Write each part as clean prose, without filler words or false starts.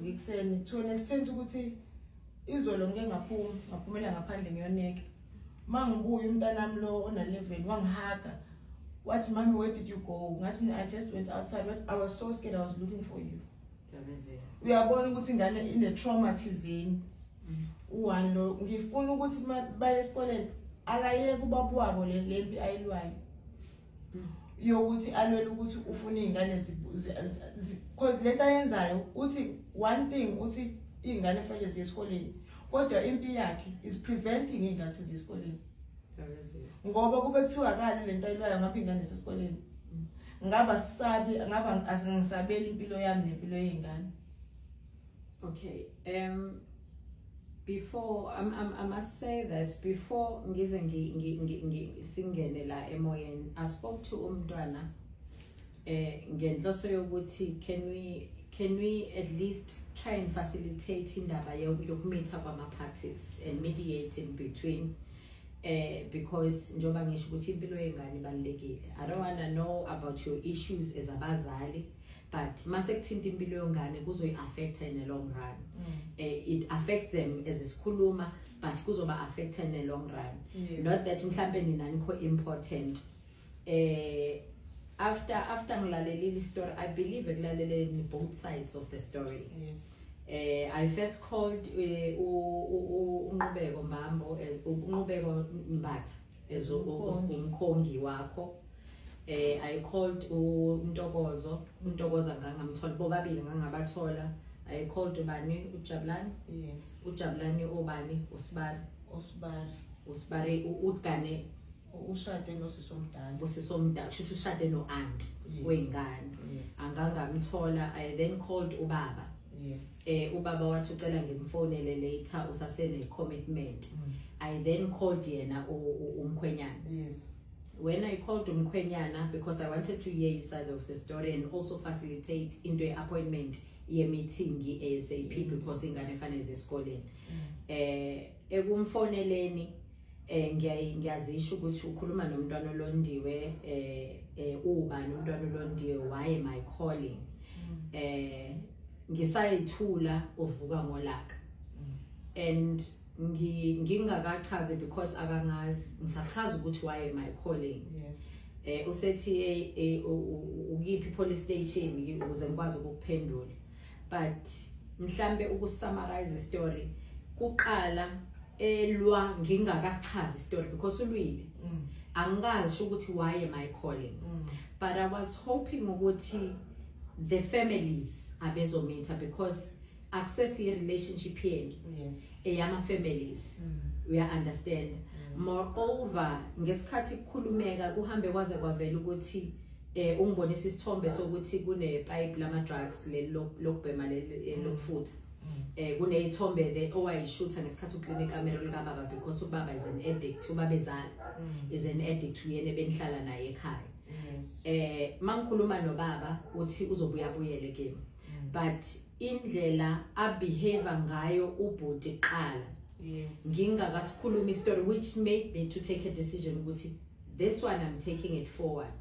Ngivuka ekuseni to an extent ukuthi izolo ngike ngaphuma, ngaphumela ngaphandle ngiyoneka. Uma ngibuya, umntanami lo ona-11 wangihaga, wathi, "Mami, where did you go?" Ngathi mina, "I just went outside." But "I was so scared, I was looking for you." Uyabona ukuthi ingane ine-trauma thizeni. U-one lo ngifuna ukuthi baye esikoleni, akayeke ubaba wabo le mpi ayilwayo yokuthi alwele ukuthi ufuna iy'ngane, cause lento ayenzayo uthi one thing, uthi iy'ngane fanele ziye esikoleni, kodwa impi yakhe is preventing iy'ngane ukuthi ziye esikoleni, ngoba kube kuthiwa kali lento ayilwayo, ngapha iy'ngane zisesikoleni, ngaba sisabi, ngaba angisabeli impilo yami nempilo yey'ngane. Okay. Before I must say this before ngize ngi singene la emoyeni. I spoke to umntwana ngenhloso yokuthi can we at least try and facilitate indaba yokumitha kwama parties and mediate in between, because njoba ngisho ukuthi impilo yengane ibalulekile. I don't want to know about your issues as abazali, but mase kuthinta impilo yengane, kuzoyi-affecta in the long run. It affects them as isikhuluma, but kuzoba affecta in the long run. Not that mhlambe nina nikho important. After ngilalelile story, I believe ekulaleleni both sides of the story, I first called uNqubeko Mbambo, as uNqubeko Mbatha, as Umkhongi. Umkhongi wakho. I called uNtokozo, uNtokozo ngangamthola, bobabili ngangabathola. I called ubani, uJabulani. Yes. UJabulani obani, usibari? Usibari. Usibari ugane Ushade nosisi omdala. Usisomdala, kusho ukuthi ushade no-aunt wey'ngane. Yes. Angangamthola. I then called ubaba. Ubaba wathi ucela ngimfonele later, usasene commitment. I then called yena umkhwenyana. When I called umkhwenyana, because I wanted to hear his side of the story and also facilitate into ye-appointment ye-meeting i-ASAP, because ingane fanele zesikoleni. Ekumfoneleni ngiyazisho ukuthi ukhuluma nomntwana olondiwe, ubani umntwana olondiwe, why am I calling? Ngisayithula, uvuka ngolaka and ngingakachazi because akangazi, ngisachaza ukuthi why am I calling. Usethi ukiphi police station ukuze ngikwazi ukukuphendula. But mhlambe ukusummarize story kuqala, elwa ngingakasichazi story because ulwile, angikazi ukuthi why am I calling, but I was hoping ukuthi the families abezomitha, because access i relationship yenu eyama families. We understand. Moreover, ngesikhathi kukhulumeka, kuhambe kwaze kwavela ukuthi ungibonisa isithombe sokuthi kune pipe lama drugs leli lokubhema, leli lokufutha. Kuneyithombe the owayishutha ngesikhathi uclean ikamero lika baba, because ubaba is an addict, ubaba ezala is an addict, uyena benihlala naye ekhaya. Mangikhuluma nobaba, uthi uzobuya abuyele kimi, but indlela abehave ngayo ubhuti qala ngingakasikhuluma istory, which made me to take a decision ukuthi this one I'm taking it forward,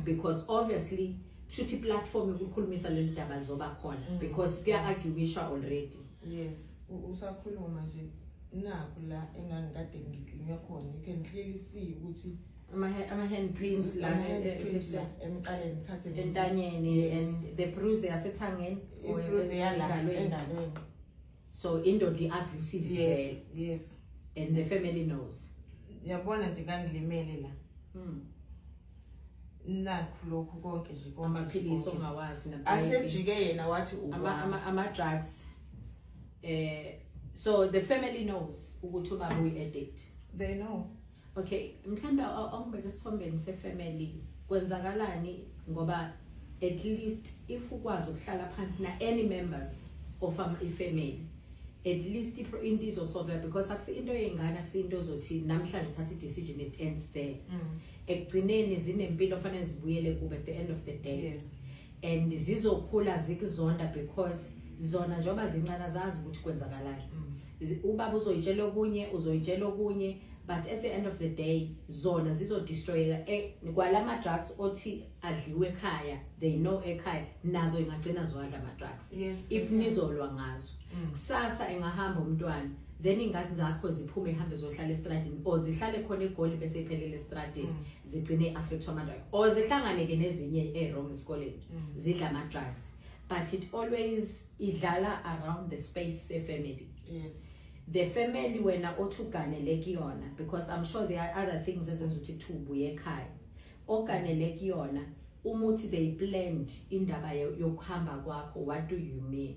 because obviously kushuthi platform yokukhulumisa lolu daba lizoba khona, because kuya-arguishwa already. Yes, usakhuluma nje, nakho la engangikade ngiklinywa khona, you can clearly see ukuthi ama-handprints la. Ama-handprints la emqaleni khathi Entanyeni. And the bruise yasethangeni or I-bruise yala engalweni. Engalweni. So indoda i-abusive Yes. vele. Yes. And the family knows. Yabona nje, kangilimele la. Nakho lokhu konke nje, konke nje, Amaphilisi konke nje. ongawazi. Asejike yena wathi ukwami. Ama-drugs. So the family knows ukuthi ubaba uyi-addict. They know. Okay, mhlawumbe awungibeke esithombeni sefamily, kwenzakalani, ngoba at least if ukwazi ukuhlala phansi na any members of ifamily, at least into izosolveka, because akusi into yey'ngane, akusi into ozothi namhlanje uthatha i-decision, it ends there. Ekugcineni zinempilo, fanele zibuyele kubo at the end of the day. And zizokhula zikuzonda, because zona njengoba zincane zazi ukuthi kwenzakalani. Ubaba uzoyitshela okunye, uzoyitshela okunye. But at the end of the day zona zizodestroyeka kwalama drugs othi adliwe ekhaya. They know ekhaya nazo ingagcina ziwadla ama drugs if nizolwa ngazo. Kusasa engahamba umntwana, then ingane zakho ziphume, ihambe zohlala estradini or zihlale khona eGoli bese iphelele estradini, zigcine affectwa ama drugs or zihlangane ke nezinye e-wrong esikoleni, zidla ama drugs. But it always idlala around the space se-family, the family wena othi uganele kuyona, because I'm sure there are other things ezenza ukuthi kuthiwa ubuye ekhaya oganele kuyona. Uma uthi they planned indaba yokuhamba kwakho, what do you mean?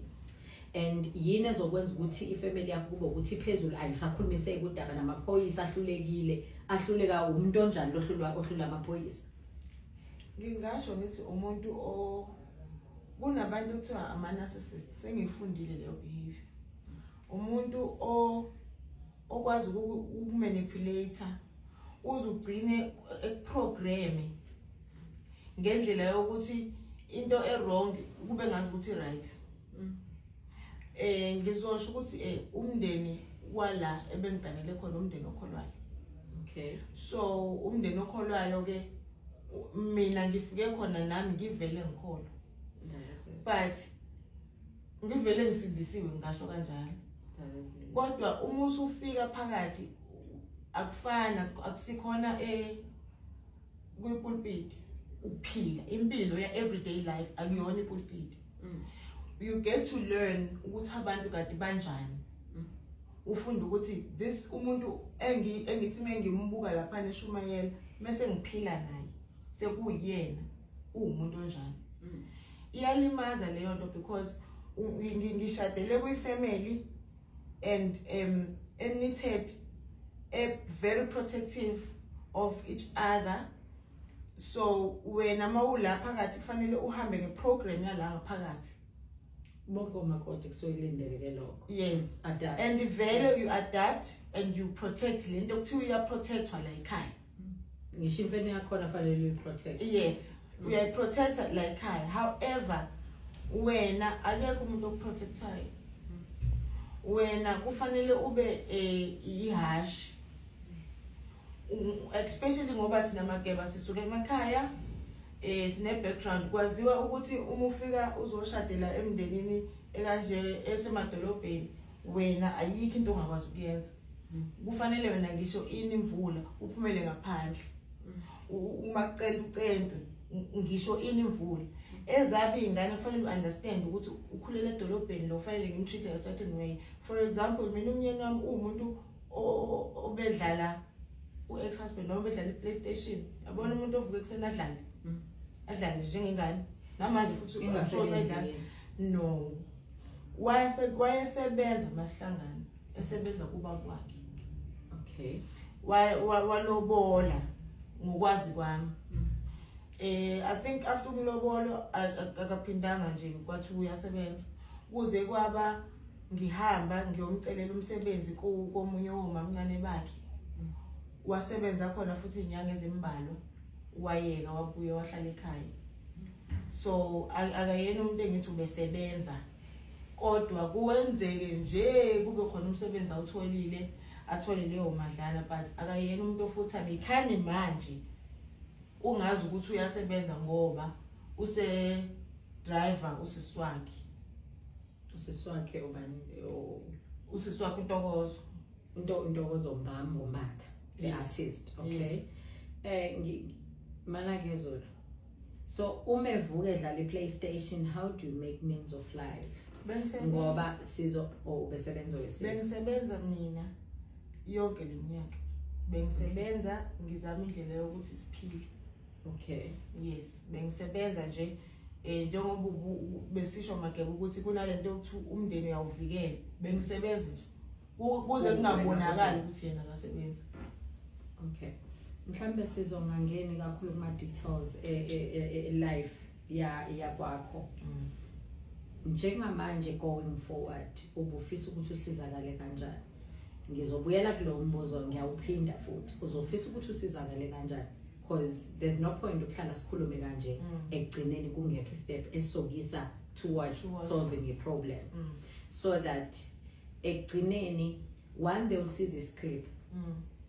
And yini ezokwenza ukuthi ifamily yakho kube ukuthi phezulu ayisakhulumiseki udaba namaphoyisa ahlulekile? Ahluleka umuntu onjani lohlulwa, ohlula amaphoyisa? Ngingasho ngithi umuntu o kunabantu ekuthiwa ama-narcissist. Sengiyifundile leyo behavior. Umuntu o okwazi ukumanipulate uze ugcine ekuprogram ngendlela yokuthi into e-wrong kube ngazi ukuthi right. Ngizosho ukuthi umndeni wala ebengiganele khona, umndeni okholwayo. So umndeni okholwayo ke, mina ngifike khona nami ngivele ngikholwa, but ngivele ngisindisiwe, ngisho kanjalo. Kodwa uma usufika phakathi akufana, akusikhona kwipulpit. Ukuphila impilo ya everyday life akuyona ipulpit. You get to learn ukuthi abantu kanti banjani. Ufunda ukuthi this umuntu engithi mengimbuka lapha eshumayela mase ngiphila naye sekuyena uwumuntu onjani. Iyalimaza leyo nto because ngishadele kwi-family and knitted, a very protective of each other. So wena mawula phakathi kufanele uhambe ngeprogram yala ngaphakathi. Bonke omakoti kusuke kulindeleke lokho. Yes. Adapt. And vele you adapt and you protect lento kuthiwa iyaprotectwa la ekhaya. Ngisho imfene yakhona fanele uyiprotect. Yes, uyayiprotecta la ekhaya. However, wena akekho umuntu okuprotectayo. Wena kufanele ube ihashi, especially ngoba thina Mageba sisuke emakhaya, sine background, kwaziwa ukuthi uma ufika uzoshadela emndenini ekanje esemadolobheni, wena ayikho into ongakwazi ukuyenza. Kufanele wena ngisho ini imvula uphumele ngaphandle. Uma kucela ucentwe, ngisho ini imvula. Ezabe iy'ngane kufanele u-understand ukuthi ukhulele edolobheni lo, kufanele ngimtreat a certain way. For example, mina umyeni wami uwumuntu obedlala, u-ex husband noma obedlala i-PlayStation, yabona, umuntu ovuka ekuseni adlale, adlale nje njengengane. Namanje futhi I'm sure ingasebenzi. usayidlala. No, wayesebenza masihlangana, esebenza kuba kwakhe. Walobola ngokwazi kwami. I think after umlobolo akaphindanga nje, kwathi uyasebenza kuze kwaba ngihamba ngiyomcelela umsebenzi komunye womamncane bakhe. Wasebenza khona futhi izinyanga ezimbalwa, wayeka, wabuya wahlala ekhaya. So akayena umuntu engithi ubesebenza, kodwa kuwenzeke nje kube khona umsebenzi awutholile, athole leyo madlana, but akayena umuntu full time. Ikhani manje kungazi ukuthi uyasebenza ngoba use driver usisi wakhe. Usisi wakhe ubani? Usisi wakhe uNtokozo. Into Intokozo Mbambo Mbatha, the Yes. artist? Okay. Yes. Mana ke Zulu, so uma evuka edlala i-PlayStation, how do you make means of life? Bengisebenza. Ngoba sizo, oh, besebenza wesimo. Bengisebenza mina yonke le minyaka, bengisebenza ngizama indlela yokuthi siphile. Yes, bengisebenza nje, njengoba besisho Mageba ukuthi kunalento yokuthi umndeni uyawuvikela. Bengisebenza nje kuze kungabonakali ukuthi yena akasebenzi. Okay, mhlambe sizongangeni kakhulu kuma details e life ya yakwakho. Njengamanje, going forward, ubufisa ukuthi usizakale kanjani? Ngizobuyela kulo mbuzo, ngiyawuphinda futhi. Uzofisa ukuthi usizakale kanjani? Because there's no point ukuhlala sikhulume kanje, ekugcineni kungekho step esokisa towards solving a problem, so that ekugcineni one they will see this clip.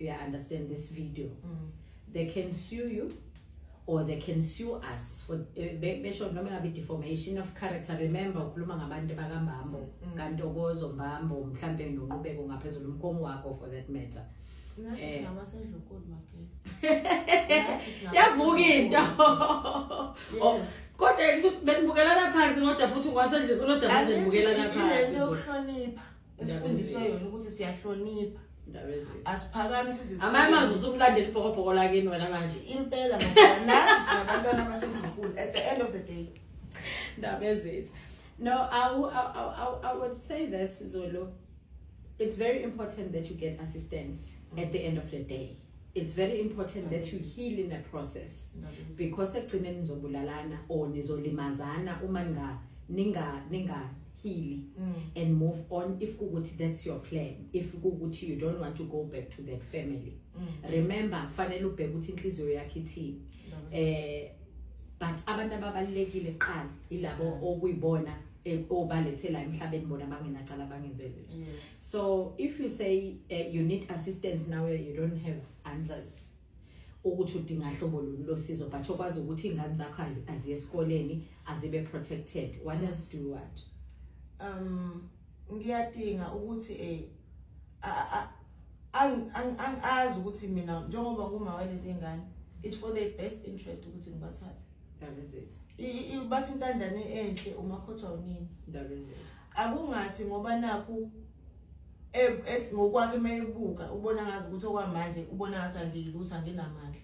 You understand this video, they can sue you or they can sue us for besho noma ngabe deformation of character. Remember, ukhuluma ngabantu bakaMbambo, kaNtokozo Mbambo, mhlambe noNqubeko ngaphezulu, umkhomo wakho for that matter. Nathi singabasendlunkulu, Mageba. Nathi Yavuka into. Oh, Yes. kodwa benibukelana phansi, kodwa futhi ungasendlini, kodwa manje nibukelana Ilento phansi. yokuhlonipha esifundiswe yona ukuthi siyahlonipha. Indaba ezithi Asiphakami size amanye amazwi usukulandela ibhokobhoko lakini wena manje. Impela, Mageba, nathi singabantwana basendlunkulu at the end of the day. Ndaba ezithi no, I would say this, Zulu: it's very important that you get assistance. At the end of the day, it's very important that you heal in the process, because ekugcineni nizobulalana or nizolimazana uma ninga heal and move on, if kukuthi that's your plan, if kukuthi you don't want to go back to that family. Remember, fanele ubheke ukuthi inhliziyo yakho ithini. But abantu ababalulekile kuqala ilabo okuyibona obalethela emhlabeni, bona bangenacala, bangenze lutho. So if you say you need assistance now, you don't have answers ukuthi udinga hlobo luni losizo, but okwazi ukuthi iy'ngane zakho aziye esikoleni, azibe protected, what else do you want? Ngiyadinga ukuthi angazi ukuthi mina njengoba nguma walezi ngane, it's for their best interest ukuthi ngibathathe. Ndaba ezithi Bathi intandane enhle umakhothwa unini. Ndaba ezithi Akungathi ngoba nakhu ethi ngokwakhe mayebuka ubona ngazi ukuthi okwamanje ubona ngathi angiyilutho, anginamandla.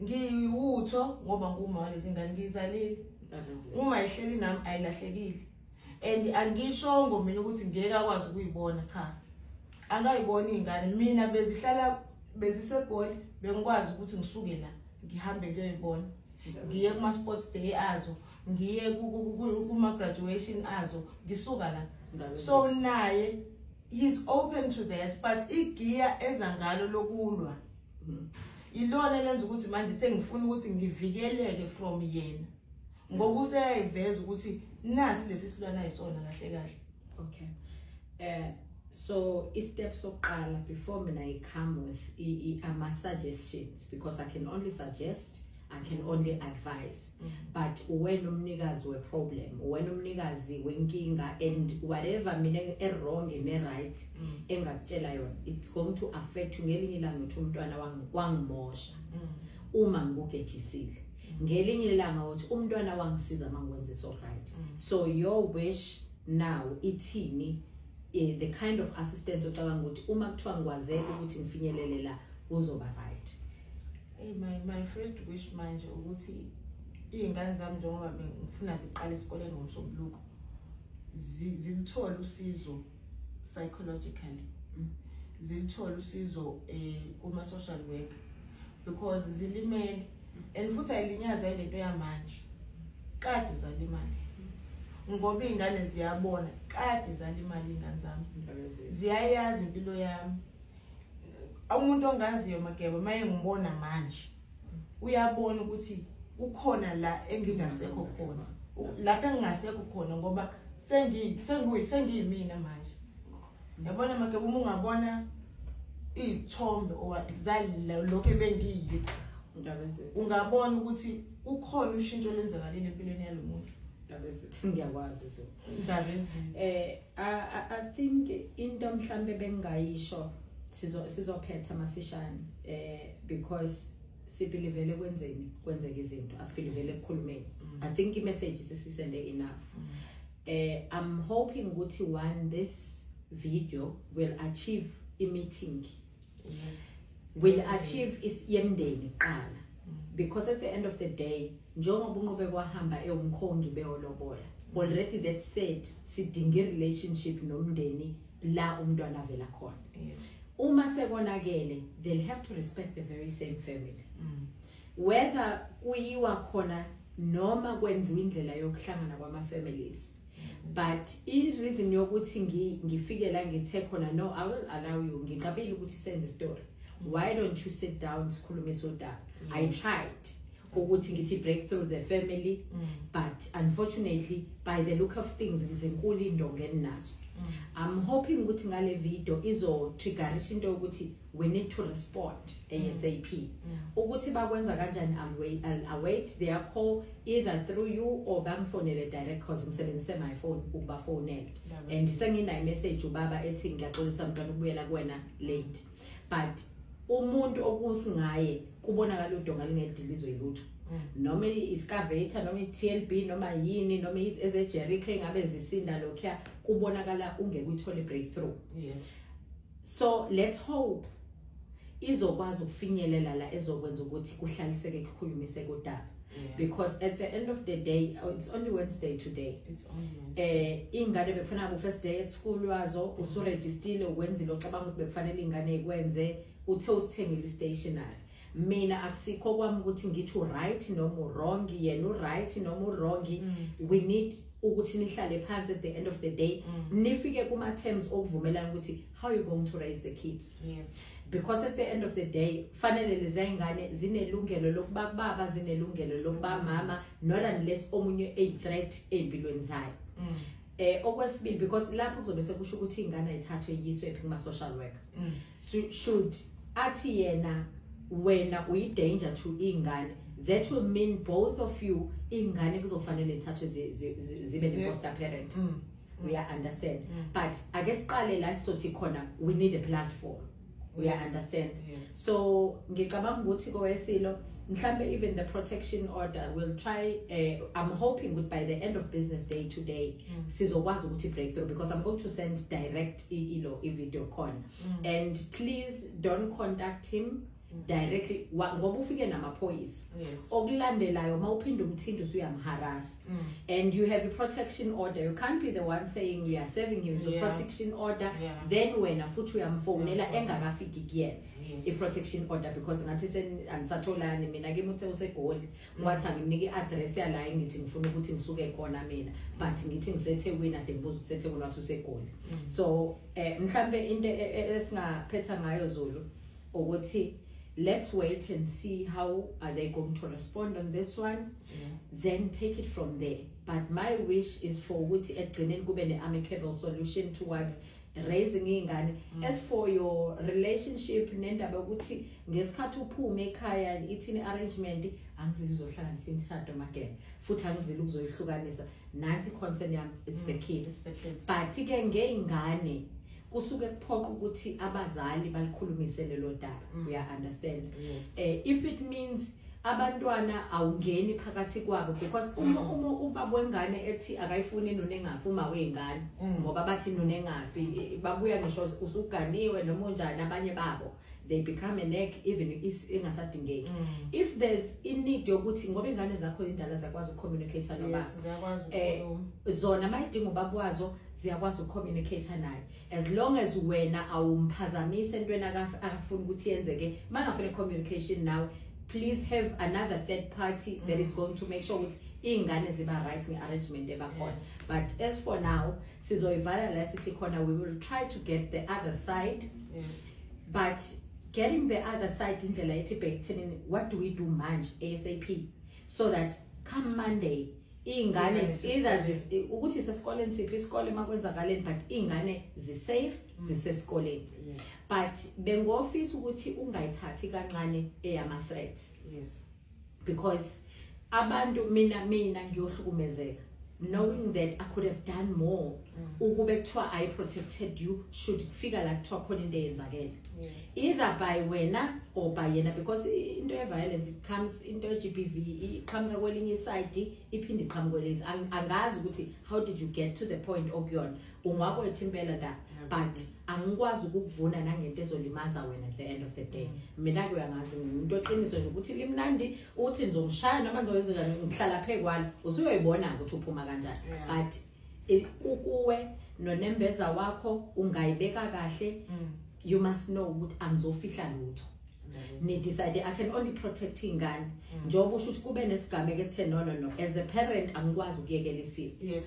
Ngiwutho ngoba nguma walezi ngane, ngiyizalile. Ndaba ezithi Uma ihleli nami ayilahlekile, and angishongo mina ukuthi ngeke akwazi ukuyibona. Cha, angayibona iy'ngane. Mina bezihlala beziseGoli, bengikwazi ukuthi ngisuke la ngihambe ngiyoyibona, ngiye kuma-sports day azo, ngiye kuma-graduation azo, ngisuka la. Ndaba So naye he's open to that, but igiya eza ngalo lokulwa ilona elenza ukuthi manje sengifuna ukuthi ngivikeleke from yena, ngoba useyayiveza ukuthi nasi lesi silwane ayisona kahle kahle. Okay. So i-step sokuqala before mina I come with ama suggestions, because I can only suggest, I can only advise. But wena umnikazi we-problem, wena umnikazi wenkinga, and whatever mina e-wrong ne-right engakutshela yona, it's going to affect you ngelinye ilanga, uthi umntwana wangimosha uma ngikugejisile. Ngelinye ilanga uthi umntwana wangisiza uma ngikwenza so right. So your wish now ithini, the kind of assistance ocabanga ukuthi uma kuthiwa ngikwazeka ukuthi ngifinyelele la kuzoba right? Hey, my first wish manje ukuthi iy'ngane zami, njengoba ngifuna ziqale esikoleni ngoMsombuluko, zilithole usizo psychologically, zilithole usizo kuma social worker, because zilimele and futhi ayilinyazwa yilento yamanje, kade zalimala, ngoba iy'ngane ziyabona kade zalimala iy'ngane zami, ziyayazi impilo yami. Umuntu ongaziyo, Mageba, maye ngibona manje uyabona ukuthi kukhona la engingasekho khona, lapha engingasekho khona, ngoba sengiyimina manje. Yabona, Mageba, uma ungabona iy'thombe zalokhu ebengiyikho, ungabona ukuthi kukhona ushintsho olwenzakalile empilweni yalo muntu. Ngiyakwazi so. Indaba ezinhle. I think into mhlambe bengayisho, sizophetha masishane, because sibelievele kwenzeni kwenzeka izinto, asibelievele ekukhulumeni. I think i-message sesisende enough. I'm hoping ukuthi one, this video will achieve a meeting, will achieve is yemndeni kuqala, because at the end of the day, njengoba uNqube kwahamba ewumkhongi beyolobola already, that said, sidinga i-relationship nomndeni la umntwana avela khona. Uma sekonakele, they'll have to respect the very same family, whether kuyiwa khona noma kwenziwa indlela yokuhlangana kwama-families. But i-reason yokuthi ngifike la ngithe khona, no, I will allow you, ngicabile ukuthi senze story, why don't you sit down, sikhulumise udaba? I tried. Ukuthi ngithi break through the family, but unfortunately, by the look of things, zinkulu indonga eninazo. I'm hoping ukuthi ngale video izo-triggerisha into yokuthi we need to respond ASAP. Ukuthi bakwenza kanjani, I'll await their call either through you or bangifonele direct, cause ngisebenzise my phone ukubafonela and senginayo message ubaba ethi, "Ngiyaxolisa mntwana ukubuyela kuwena late," but umuntu okusingaye kubonakala udonga lingedilizwe yilutho, noma i-excavator, noma i-TLB, noma yini, noma eze-Jericho engabe zisinda lokhuya, kubonakala ungeke uyithole breakthrough. So let's hope izokwazi ukufinyelela la ezokwenza ukuthi kuhlaliseke, kukhulumiseke udaba, because at the end of the day, oh, it's only Wednesday today. It's only Wednesday. Ingane bekufanele abu first day at school wazo, usuregistile, ukwenzile ocabanga ukuthi bekufanele ingane ikwenze, uthe usithengile i-stationery. Mina akusikho kwami ukuthi ngithi u-right noma u-wrong, yena u-right noma u-wrong. We need ukuthi nihlale phansi at the end of the day, nifike kuma-terms okuvumelana ukuthi how you going to raise the kids, because at the end of the day fanele lezi ngane zinelungelo lokuba kubaba, zinelungelo lokuba mama, not unless omunye eyi-threat ey'mpilweni zayo. Okwesibili, because lapho kuzobe sekusho ukuthi ingane ayithathwe iyiswe phi, kuma-social worker. So should athi yena wena uyi-danger to ingane, that will mean both of you, ingane kuzofanele ithathwe zibe ne-foster parent. We understand? But ake siqale la sizothi khona we need a platform. We understand? Yes. So ngicabanga ukuthi kowesilo mhlambe even the protection order will try, I'm hoping ukuthi by the end of business day today sizokwazi ukuthi breakthrough, because I'm going to send direct ilo i-video khona. And please don't contact him directly, ngoba ufike namaphoyisa. Okulandelayo, uma uphinda umthinta, usuyamharasa and you have a protection order. You can't be the one saying you are serving him the protection order, then wena futhi uyamfonela Uyamfonela. Engakafiki kuyena i-protection order, because ngathi andisatholani mina kimi, uthe useGoli, wathi angimnike i-address yala, ngithi ngifuna ukuthi ngisuke khona mina, but ngithi ngiseThekwini, ade ngibuza ukuthi useThekwini, wathi useGoli. So mhlambe into esingaphetha ngayo, Zulu, ukuthi let's wait and see how are they going to respond on this one, then take it from there. But my wish is for ukuthi ekugcineni kube ne-amicable solution towards raising iy'ngane. As for your relationship nendaba yokuthi ngesikhathi uphume ekhaya ithini arrangement, angizile uzohlanganisa imishado magele, futhi angizile ukuzoyihlukanisa. Nansi i-concern yami, it's the kids. It's the kids. But-ke ngey'ngane kusuke kuphoqa ukuthi abazali balikhulumise lelo daba. Uya-understand? Yes. If it means abantwana awungeni phakathi kwabo, because uma ubaba wengane ethi akayifuni inunu engafi uma wey'ngane, ngoba bathi inunu engafi, babuya ngisho usuganiwe noma unjani, abanye babo they become a nag even ingasadingeki. If there's i-need yokuthi, ngoba iy'ngane zakho indala ziyakwazi ukucommunicate nobaba. Yes, ziyakwazi ukukhuluma. Zona mayidinga ubaba wazo ziyakwazi ukucommunicate naye, as long as wena awumphazamisi entweni akafuni ukuthi yenzeke. Mangafuna communication nawe, please have another third party that is going to make sure ukuthi iy'ngane ziba right nge-arrangement ebakhona. But as for now sizoyivala la sithi khona we will try to get the other side, but getting the other side, indlela ethi bhekuthenini, what do we do manje ASAP, so that come Monday iy'ngane Iy'ngane it's either zisesikoleni. ukuthi isesikoleni siphi isikole makwenzakaleni, but iy'ngane zisafe, zisesikoleni. But bengofisa ukuthi ungayithathi kancane eyama-threats, because abantu, mina ngiyohlukumezeka knowing that I could have done more ukube kuthiwa I protected you should kufika la kuthiwa khona into eyenzakele, either by wena or by yena, because into ye-violence, it comes, into ye-GBV iqhamuka kwelinye iside, iphinde iqhamuke kwelinye. Angazi ukuthi how did you get to the point okuyona, ungakwethu impela la, but angikwazi ukukuvuna nangento ezolimaza wena at the end of the day. Mina-ke uyangazi, ngimuntu oqiniso nje, ukuthi limnandi uthi ngizongishaya noma ngizokwenza njani, ngihlala phekwalo, usuyoyibona-ke ukuthi uphuma kanjani. But kukuwe nonembeza wakho, ungayibeka kahle. You must know ukuthi angizofihla lutho. Ni-decide. I can only protect iy'ngane, njengoba usho ukuthi kube nesigameko esithe no, no, no, as a parent angikwazi ukuyekela isimo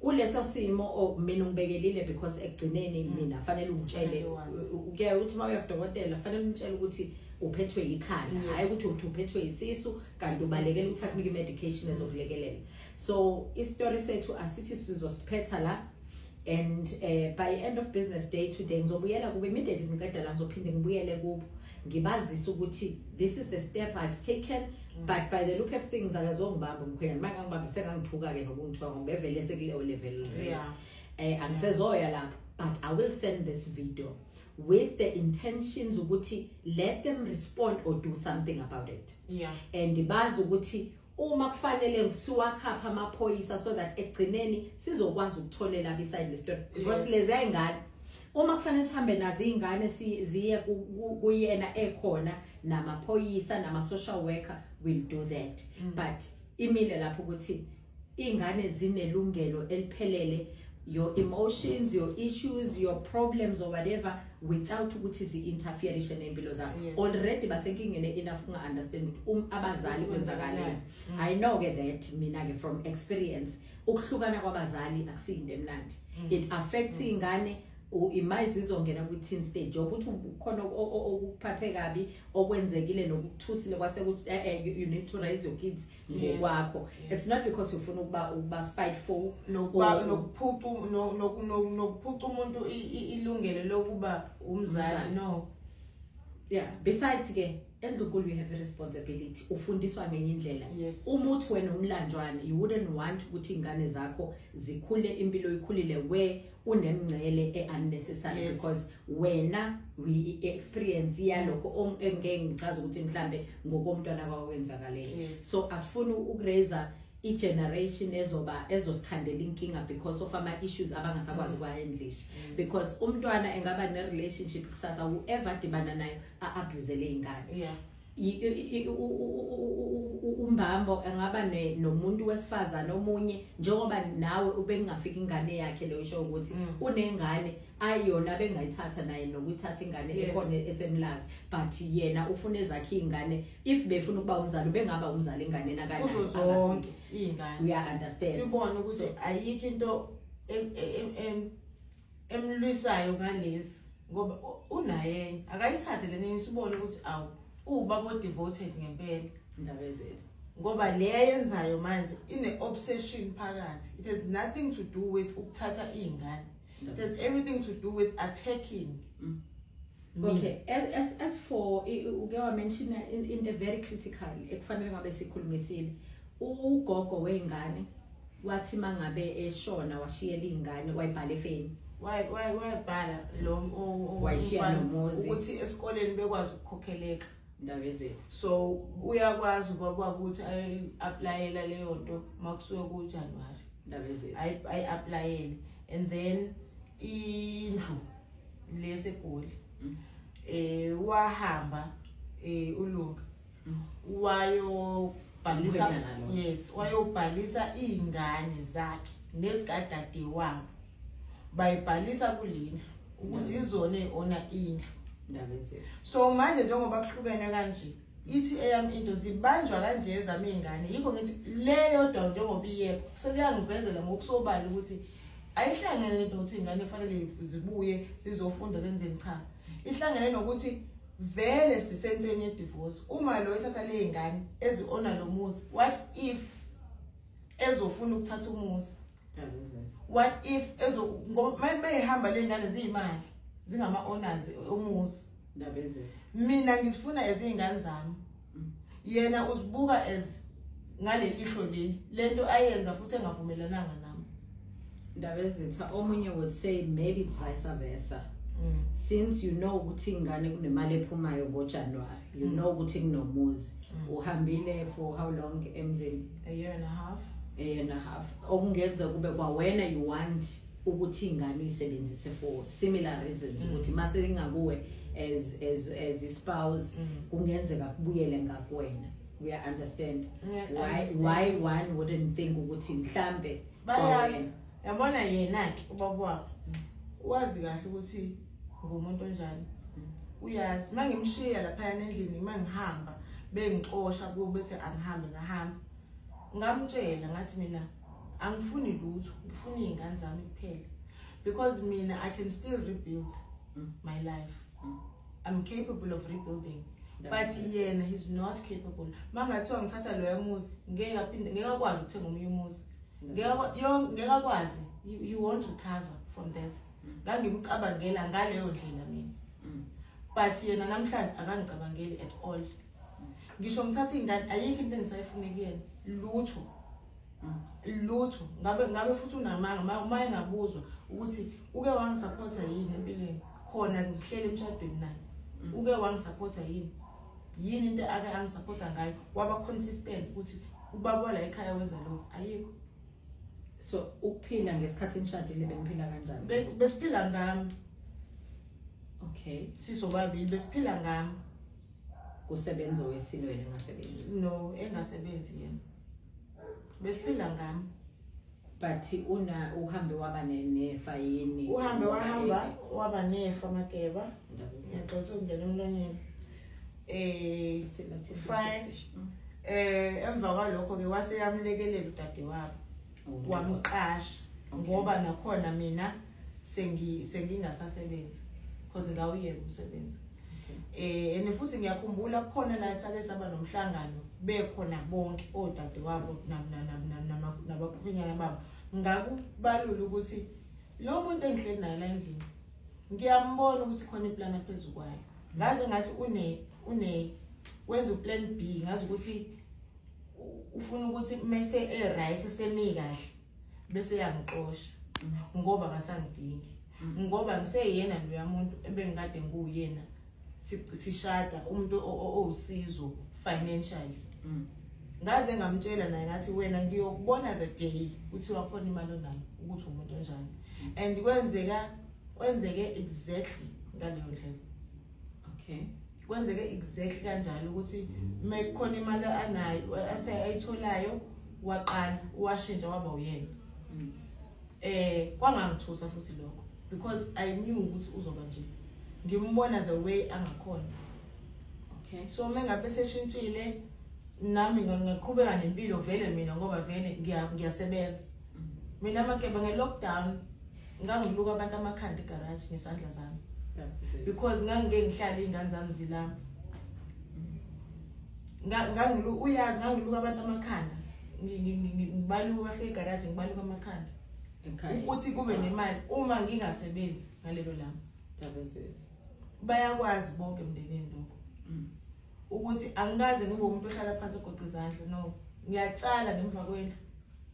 kuleso simo mina ungibekelile, because ekugcineni mina fanele ungitshele. Fanele wazi. Kuyaye uthi uma uya kudokotela fanele umtshele ukuthi Uphethwe ikhanda, hayi ukuthi uthi uphethwe isisu kanti ubalekela ukuthi akunike i-medication ezokulekelela. So isitori sethu asithi sizosiphetha la, and by end of business day today ngizobuyela kubo immediately. Ngiqeda la, ngizophinde ngibuyele kubo, ngibazise ukuthi this is the step I've taken. But by the look of things, akazongibamba umkhwenyana. Uma ngangibamba, sengangithuka-ke nokungithuka, ngoba evele sekuleyo level already. Angisezoya lapho, but I will send this video with the intentions ukuthi let them respond or do something about it and bazi ukuthi uma kufanele siwakhapha amaphoyisa so that ekugcineni sizokwazi ukutholela beside le story, because lezi ayingane, uma kufanele sihambe nazo iy'ngane ziye kuyena ekhona namaphoyisa nama-social worker, will do that. But imile lapho ukuthi iy'ngane zinelungelo eliphelele, your emotions, your issues, your problems or whatever, without ukuthi zi-interferishe ney'mpilo zabo. Already basenkingeni enough kunga-understand ukuthi abazali Ukuthi kwenzakaleni. kwenzakalani. I know ke that mina-ke from experience, ukuhlukana kwabazali akusiyinto emnandi. It affects iy'ngane. Ima zizongena kwi-teen stage, yokuthi khona okuphathe kabi okwenzekile nokukuthusile kwase kuthi you need to raise your kids ngokwakho. It's not because ufuna ukuba spiteful Nokuphuca nokuphuca umuntu ilungelo lokuba umzali. Umzali. No. Yeah, besides ke endlunkulu you have a responsibility, ufundiswa ngenye indlela. Uma uthi wena umlanjwane, you wouldn't want ukuthi iy'ngane zakho zikhule impilo ikhulile where unemngcele e-unnecessary, because wena we experience yalokho engeke ngichaze ukuthi mhlambe ngokomntwana kwakwenzakalele. So asifuni ukuraise i-generation ezoba ezosikhandela inkinga because of ama-issues abangasakwazi ukuwahandlisha, because umntwana engaba ne-relationship kusasa, whoever adibana nayo a-abusele iy'ngane. Umbambo engaba nomuntu wesifazane omunye, njengoba nawe ubengafika ingane yakhe leyo, isho ukuthi unengane ayona bengayithatha naye nokuyithatha ingane ekhona esemlazi, but yena ufuna ezakhe iy'ngane. If befuna ukuba umzali, ubengaba umzali enganeni akanayo. Kuzo zonke iy'ngane. Uya understand? Sibone ukuthi ayikho into emlwisayo ngalezi, ngoba unaye enye, akayithathe lena, sibone ukuthi awu, uwubaba o-devoted ngempela. Indaba ezethu. Ngoba le ayenzayo manje ine-obsession phakathi. It has nothing to do with ukuthatha iy'ngane, it has everything to do with attacking me. Okay, as for uke wa-mention in the very critical ekufanele ngabe sikhulumisile, ugogo wengane wathi mangabe eshona washiyela ingane, wayibhala efeni. Wayibhala lo Wayishiya umfana nomuzi. Ukuthi esikoleni bekwazi ukukhokheleka. Indaba ezethu. So uyakwazi ubaba ukuthi ayi-applyela leyo nto makusuke kuJanuwari. Indaba ezethu. Ayi-applyele, and then indlu leseGoli, wahamba uLunga wayobhalisa. Umkhwenyana lo. Yes, wayobhalisa iy'ngane zakhe nezikadadewabo, bayibhalisa kulendlu ukuthi izona ey'ona indlu. Indaba ezethu. So manje njengoba kuhlukene kanje, ithi eyami into zibanjwa kanje ezami iy'ngane. Yikho ngithi le yodwa njengoba iyekho sekuyangivezela ngokusobala ukuthi ayihlangene lento ukuthi iy'ngane kufanele zibuye zizofunda zenzeni. Cha, ihlangene nokuthi vele sisentweni ye-divorce. Uma lo ethatha le y'ngane ezi-ona lo muzi, what if ezofuna ukuthatha umuzi? Indaba ezethu. What if ezo, ngoba mayihamba le ngane ziyimali, zingama-owners omuzi. Indaba ezethu. Mina ngizifuna as iy'ngane zami. Yena uzibuka as ngale lihlo leli lento ayenza futhi engavumelananga nami. Indaba ezethu, omunye would say maybe it's vice versa. Since you know ukuthi ingane kunemali ephumayo ngoJanuary, you know ukuthi kunomuzi. Uhambile for how long emzini? A year and a half. A year and a half. Okungenza kube kwawena you want ukuthi ingane uyisebenzise for similar reasons, ukuthi mase ingakuwe as a spouse, kungenzeka kubuyele ngakuwena. We understand Yeah, I why understand. why one wouldn't think ukuthi mhlambe Bayazi. kwawena. Yabona yena-ke ubaba wabo wazi kahle ukuthi ngumuntu onjani. Uyazi uma ngimshiya laphayana endlini, uma ngihamba bengixosha kubo bese angihambe, ngahamba ngamtshela ngathi mina angifuni lutho, ngifuna iy'ngane zami kuphela, because mina I can still rebuild my life. I'm capable of rebuilding. But yena, he's not capable. Mangathiwa ngithatha loya muzi, ngeke aphinde, ngeke akwazi ukuthenga omunye umuzi, ngeke akwazi. He won't recover from that. Ngangimcabangela ngaleyo ndlela mina, but yena namhlanje akangicabangeli at all. Ngisho ngithatha ingane, ayikho into engisayifune kuyena, lutho, lutho. Ngabe futhi unamanga uma engabuzwa ukuthi uke wangisupporta yini empilweni, khona ngihleli emshadweni naye, uke wangisupporta yini, yini into ake angisupporta ngayo, waba consistent ukuthi ubaba wala ekhaya wenza lokho, ayikho. So ukuphila ngesikhathi nishadile, beniphila kanjani? Besiphila ngami. Sisobabili besiphila ngami. Kusebenza owesilo, wena engasebenzi? No, engasebenzi yena, besiphila ngami. But una uhambe waba nefa yini? Uhambe wahamba waba nefa, Makeba. Ngiyaxolisa ukungena emlonyeni. Fine. Emva kwalokho ke wase yamlekelela udadewabo, wamqasha, ngoba nakhona mina sengingasasebenzi because ngawuyeka umsebenzi. And futhi ngiyakhumbula khona la sake saba nomhlangano, bekhona bonke odadewabo nabakhwenyana babo, ngakubalula ukuthi lo muntu engihleli naye la endlini, ngiyambona ukuthi khona iplan aphezu kwayo. Ngaze ngathi une wenza uplan B, ngazi ukuthi ufuna ukuthi mase e right, semi kahle, bese yangixosha ngoba akasangidingi, ngoba ngiseyena loya muntu ebengikade nguwuyena sishada, umuntu owusizo financially. Ngaze ngamtshela naye, ngathi, "Wena ngiyokubona the day kuthiwa khona imali onayo, ukuthi umuntu onjani." And kwenzeke exactly ngaleyo ndlela. Kwenzeke exactly kanjalo, ukuthi mekukhona imali anayo ayitholayo, waqala washintsha, waba uyena. Kwangangithusa futhi lokho because I knew ukuthi uzoba nje, ngimbona the way angakhona. So mengabe seshintshile, nami ngaqhubeka nempilo vele mina, ngoba vele ngiyasebenza mina, Makeba. Nge-lockdown ngangiluka abantu amakhanda egaraji ngesandla zami because ngangike ngihlale iy'ngane zami zilamba. Uyazi, ngangiluka abantu amakhanda, ngibaluka, bafike egaraji, ngibaluka amakhanda Ekhaya. ukuthi kube nemali uma ngingasebenzi ngalelo langa. Ndaba zethu. Bayakwazi bonke emndenini lokho, ukuthi angikaze ngibe umuntu ohlala phansi ogoqa izandla. No, ngiyatshala ngemva kwendlu,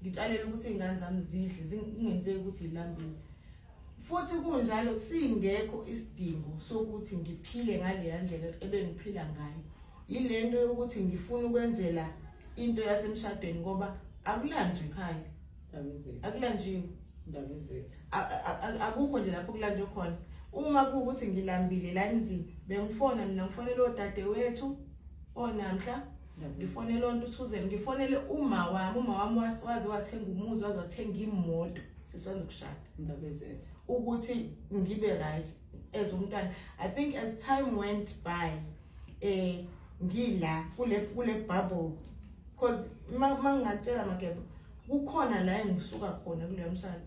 ngitshalela ukuthi iy'ngane zami zidle, kungenzeki ukuthi yilambile. Futhi kunjalo, singekho isidingo sokuthi ngiphile ngaleya ndlela ebengiphila ngayo. Yile nto yokuthi ngifuna ukwenzela into yasemshadweni, ngoba akulanjwe ekhaya. Ndaba zethu. Akulanjiwe. Ndaba zethu. Akukho nje lapho kulanjwe khona. Uma kuwukuthi ngilambile la endlini, bengifona mina, ngifonele odadewethu onamhla, ngifonele ontuthuzelo, ngifonele uma wami. Uma wami waze wathenga umuzi, waze wathenga imoto sisanda ukushada, Ndaba zethu. ukuthi ngibe right as umntwana. I think as time went by, ngila kule bubble, because mangingatshela, Makeba, kukhona la engisuka khona kuleyo mshado,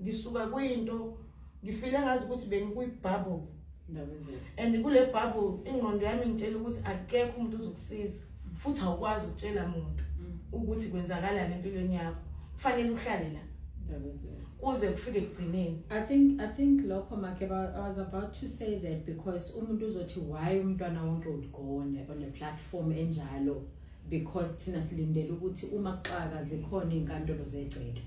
ngisuka kuyinto ngifile ngazi ukuthi bengikwi-bubble. Ndaba zethu. And kule bubble ingqondo yami ngitshela ukuthi akekho umuntu ozokusiza, futhi awukwazi ukutshela muntu ukuthi kwenzakalani empilweni yakho, kufanele uhlale la Ndaba zethu. kuze kufike ekugcineni. I think lokho, Makeba, I was about to say that because umuntu uzothi why umntwana wonke would go on a platform enjalo, because thina silindele ukuthi uma kuxaka zikhona izinkantolo zegceke.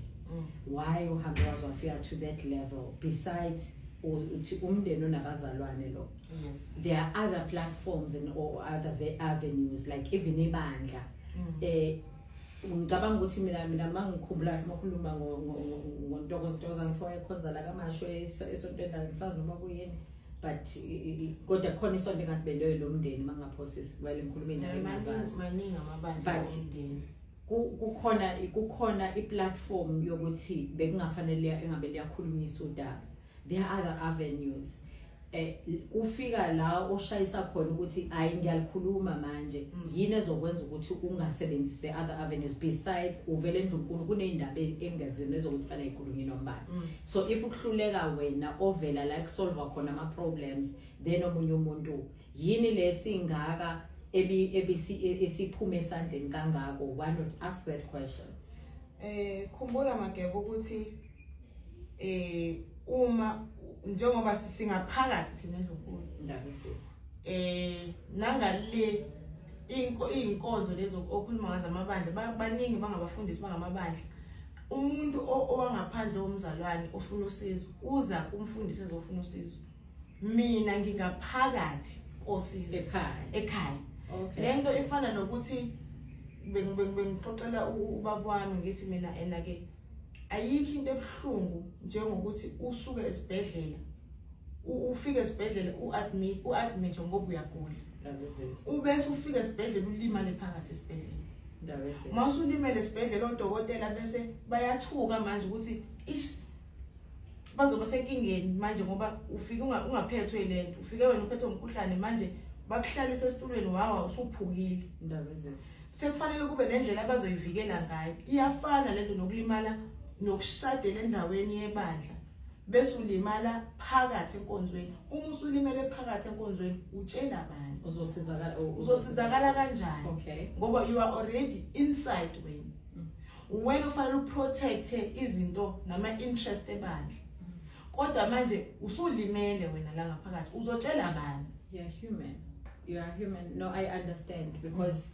Why uhambe waze wafika to that level, besides uthi umndeni onabazalwane lo? Yes. There are other platforms and or other avenues, like even ibandla. Ngicabanga ukuthi mina mangikhumbula kahle, makhuluma ngoNtokozo, Ntokozo ngithi wayekhonza la kaMasho esontweni la, ngisazi noma kuyini, but kodwa khona isonto engathi beloyo lo mndeni, mangaphosisi kumele ngikhulume indawo engazazi. Maningi amabandla omndeni. Kukhona i-platform yokuthi bekungafanele engabe liyakhulunyiswa udaba. There are other avenues. Kufika la oshayisa khona ukuthi ayi, ngiyalikhuluma manje. Yini ezokwenza ukuthi ungasebenzisi the other avenues besides uvele endlunkulu? Kuneyindaba engezini ezokuthi fanele ikhulunywe nombani. So if ukuhluleka wena ovela la kusolve khona ama problems, then omunye umuntu yini lesingaka? ebi ebisi esiphume esandleni kangako? One would ask that question. Khumbula, Mageba, ukuthi uma njengoba singaphakathi thina endlunkulu, Ndabesithi. Nangale inkonzo lezo okhuluma ngazo, amabandla, baningi bangabafundisi, bangamabandla. Umuntu owangaphandle womzalwane ofuna usizo uza kumfundisi ezofuna usizo. Mina ngingaphakathi kosizo. Ekhaya. Ekhaya. Lento ifana nokuthi bengixoxela ubaba wami, ngithi mina ena ke ayikho into ebuhlungu njengokuthi usuke esibhedlela, ufike esibhedlela, u-admit ngoba uyagula, Ndabesithi. ubese ufike esibhedlela ulimale phakathi esibhedlela. Ndabesithi. Uma usulimele esibhedlela, odokotela bese bayathuka manje ukuthi ish, bazoba senkingeni manje ngoba ufike ungaphethwe lento, ufike wena uphethwe umkhuhlane, manje bakuhlalisa esitulweni, wawa usuphukile. Ndabesithi. Sekufanele kube nendlela abazoyivikela ngayo. Iyafana lento nokulimala nokushadela endaweni yebandla bese ulimala phakathi enkonzweni. Uma usulimele phakathi enkonzweni, utshela bani? Uzosizakala. Uzosizakala kanjani? Ngoba you are already inside wena. Wena ufanele uprotecte izinto nama-interest ebandla, kodwa manje usulimele wena la ngaphakathi, uzotshela bani? You're human. You are human. No, I understand, because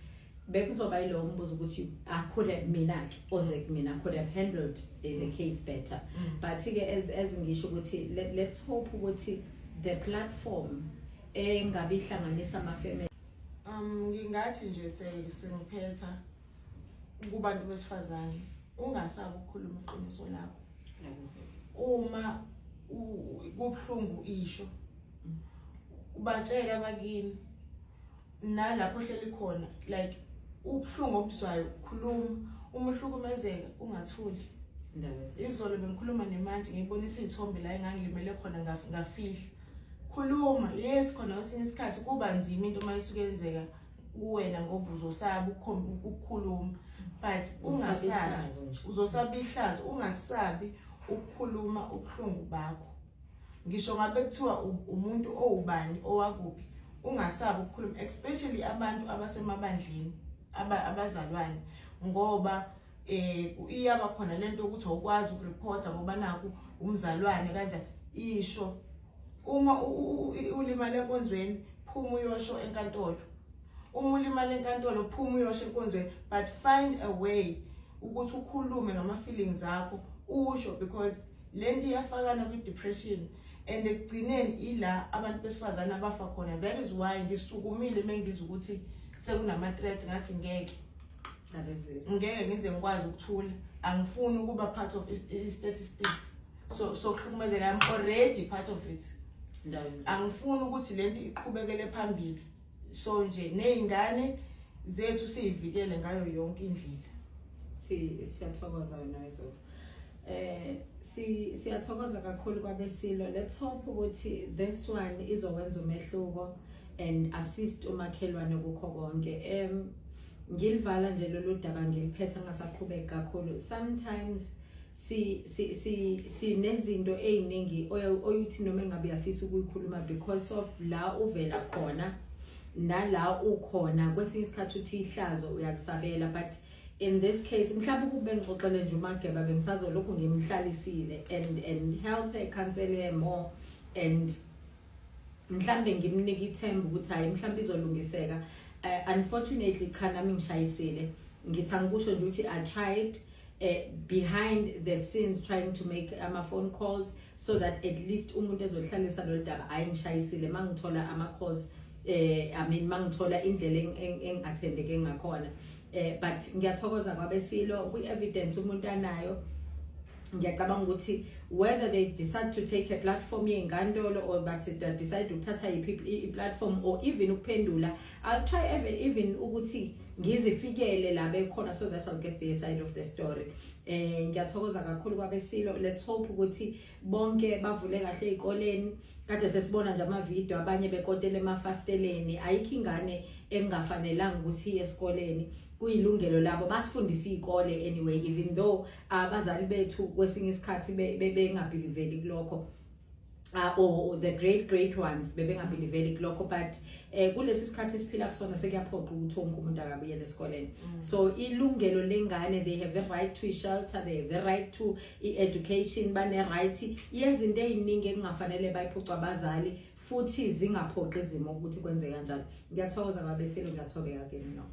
bekuzoba yilowo mbuzo ukuthi I could have, mina ke oze kumina, could have handled the case better. But ke as ngisho ukuthi let's hope ukuthi the platform engabe ihlanganisa ama family. Ngingathi nje sengiphetha kubantu besifazane, ungasabi ukukhuluma iqiniso lakho. Uma kubuhlungu, isho, ubatshele abakini nalapho ohleli khona, like ubuhlungu obuzwayo, khuluma. Uma uhlukumezeka, ungathuli. Izolo bengikhuluma nemantshi, ngibonisa iy'thombe la engangilimele khona, ngafihla. Khuluma. Yes, khona kwesinye isikhathi kuba nzima into uma isuke yenzeka kuwena ngoba uzosaba ukukhuluma, but ungasabi. Ihlazo nje. Uzosaba ihlazo. Ungasabi ukukhuluma ubuhlungu bakho, ngisho ngabe kuthiwa umuntu owubani, owakuphi, ungasabi ukukhuluma, especially abantu abasemabandleni, abazalwane, ngoba iyaba khona lento ukuthi awukwazi ukureporta ngoba naku umzalwane kanjani. Isho uma ulimala enkonzweni, phuma uyosho enkantolo. Uma ulimala enkantolo, phuma uyosho enkonzweni, but find a way ukuthi ukhulume ngama-feelings akho, usho, because lento iyafakana kwi-depression and ekugcineni ila abantu besifazane abafa khona. That is why ngisukumile mengizwa ukuthi sekunama-threats, ngathi ngeke. Ndabezitha. Ngeke ngize ngikwazi ukuthula. Angifuni ukuba part of i-statistics so sokuhlukumezeka. I'm already part of it. Ndabezitha. Angifuni ukuthi lento iqhubekele phambili, so nje ney'ngane zethu siyivikele ngayo yonke indlela. Siyathokoza wena wezulu. Siyathokoza kakhulu kwabesilo. Let's hope ukuthi this one izokwenza umehluko and assist umakhelwane kukho konke. Ngilivala nje lolu daba, ngiliphetha ngasaqhubeki kakhulu. Sometimes si si si sinezinto eziningi oyuthi noma engabe uyafisa ukuyikhuluma because of la uvela khona nala ukhona, kwesinye isikhathi uthi ihlazo uyakusabela. But in this case, mhlawumbe ukube ngixoxele nje uMageba, bengisazolokhu ngimhlalisile and help her, counsel her more, and mhlambe ngimnike ithemba ukuthi hayi, mhlambe izolungiseka. Unfortunately cha, nami ngishayisile. Ngithi angikusho nje ukuthi I tried behind the scenes trying to make ama phone calls so that at least umuntu ezohlalisa lolu daba. Hayi, ngishayisile mangithola ama calls, I mean, mangithola indlela engi-attendeke ngakhona. But ngiyathokoza kwabesilo kwi-evidence umuntu anayo. Ngiyacabanga ukuthi whether they decide to take a platform yenkantolo or but they decide ukuthatha yiphi i-platform or even ukuphendula, I'll try even ukuthi ngizifikele la bekhona so that I'll get their side of the story. Ngiyathokoza kakhulu kwabesilo. Let's hope ukuthi bonke bavule kahle ezikoleni. Kade sesibona nje ama-video, abanye bekotele emafasteleni. Ayikho ingane engafanelanga ukuthi iye esikoleni, kuyilungelo labo. Basifundisa iy'kole anyway, even though abazali bethu kwesinye isikhathi bengabhiliveli kulokho. Or the great great ones bebengabeliveli kulokho, but kulesi sikhathi esiphila kusona sekuyaphoqa ukuthi wonke umuntu akabuyele esikoleni. So ilungelo lengane, they have a right to shelter, they have a right to i-education, bane-right yezinto ey'ningi ekungafanele bayiphucwe abazali, futhi zingaphoqi izimo ukuthi kwenze kanjalo. Ngiyathokoza kwabesilo, ngiyathobeka kini no.